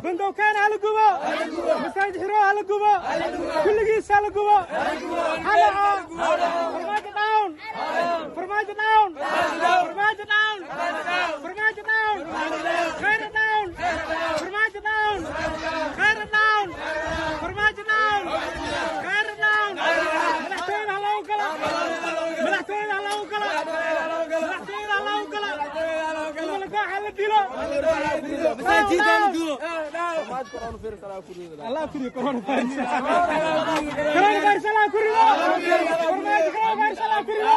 Bandowkaan hala gubo, masaajid xiro hala gubo, kulligiis hala gubo. Halaco Farmaajo down, Farmaajo down, Farmaajo down, Farmaajo down, Khayre down, Farmaajo down, Khayre down, Farmaajo down, Khayre down. Madaxtooyada ha loogu gala, madaxtooyada ha loogu gala, madaxtooyada ha loogu gala. Umulgaaxa hala dilo. Allah kuriyo coronavirus. Coronavirus Allah kuriyo. Coronavirus Allah kuriyo.